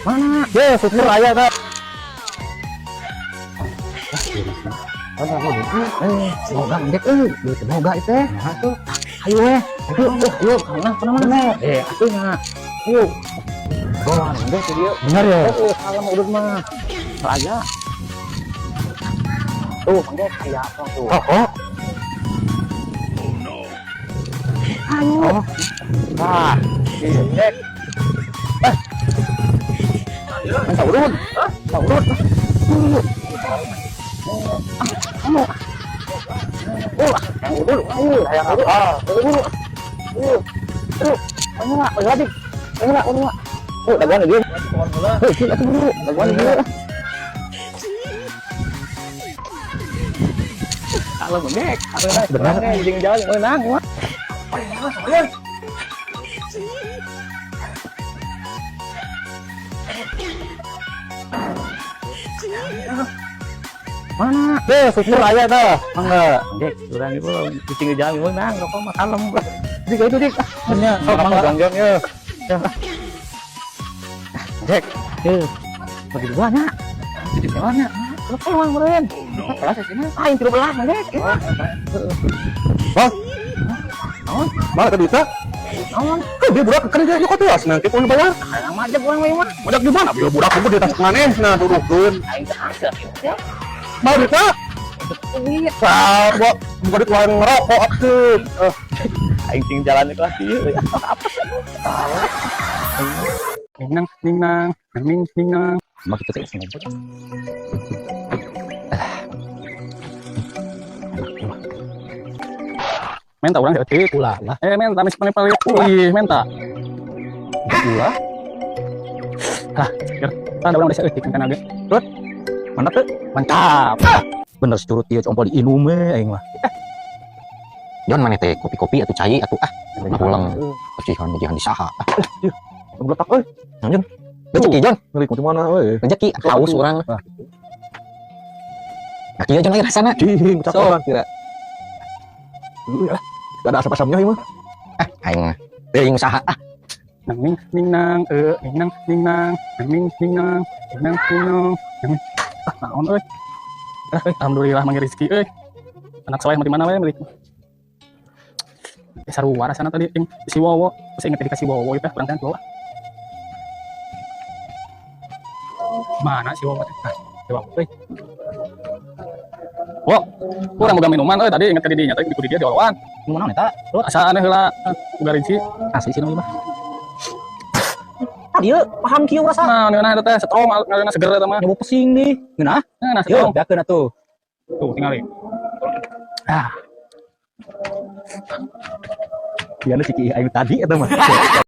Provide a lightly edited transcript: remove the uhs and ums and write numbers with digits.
Mana? Ye, super aya tah. Eh, semoga ngejek euy, duit boga itu teh. Nah, tuh. Ayo weh. Ayo, ayo, mana mana mana. Eh, atuh nya. Ayo. Bawa ngejek ke dieu. Bener ya? Oh, salam udut mah. Salah aja. Tuh, ngejek aya apa tuh. Oh, oh. Ayo. Oh. Wah, ngejek. Eh. Menta urut. Menta urut. Kamu. Oh, yang urut. Ayo, yang urut. Urut. Urut. Urut. Ayo, lagi. Ayo, ayo. Oh, daguan lagi. Hei, sini atuh buru. Daguan lagi. Kalau bengek, Bener. Jeung jalan meunang mah. Mana? Ye, super aya tah. Mangga. Dek, urang itu di jalan meunang, rokok mah kalem. Dik itu dik. Nya, sok mangga Bang Jon ye. Dek, eh, bagi dua nya. Jadi dua nya. Lu keluar meureun. Kelas sini. Ah, yang 13 Dek. Bang. Naon? Mana ke duitna? Naon? Kan dia budak kan dia kok tuh nanti pun bayar. Hayang majek urang mah. Budak di mana? Biar budak kudu di tas maneh nah dudukeun. Aing teh asep ya. Mau duitna? Duit. Sah, buat bukan duit lain ngerokok atuh. Eh, Aing cing jalan kelas ieu. Apa sih? Ning nang ning nang ning ning nang. Mah kitu teh ngobrol. Menta urang saeutik. Ulah lah. Eh, menta mis paling paling. Ih, menta. Ulah. Hah, yer. Tah urang udah saeutik kan ge. Turut. Mantap tuh. Mantap. Bener curut ieu compol diinum we aing mah. Jon mana teh kopi-kopi atau cai atau ah pulang kecihan kecihan di saha ah Geletak euy. Jon rezeki Jon Milik di mana euy? rezeki haus urang Ah. nah kieu Jon lain rasana Cing, sok cakep. kira Ya. Gak ada asap-asapnya ieu mah. Ah aing mah teuing usaha ah Nang ning ning nang ning nang ning nang ning ning nang ning nang ning nang. Nang. Ah, naon euy. Ah, euy, alhamdulillah manggil rezeki euy. Anak soleh mah di mana we milik. Eh, sarua rasana tadi ting si Wowo, masih inget dikasih Wowo itu kurang kan Wowo. Mana si Wowo teh? Ah, si Wowo euy. Wo, kurang boga minuman euy tadi inget tadi dinya tadi di dia dioloan. Nu naon eta? Lu asa aneh heula boga rinci. Asli sih mah. Ah, dieu paham kieu rasa. Nah, ngeunah eta teh strong, ngeunah seger eta mah. Nyoba pesing nih. Ngeunah? Ngeunah Yo, strong. beakeun atuh. Tuh, tingali. Ah, Dia ciki aing tadi eta mah.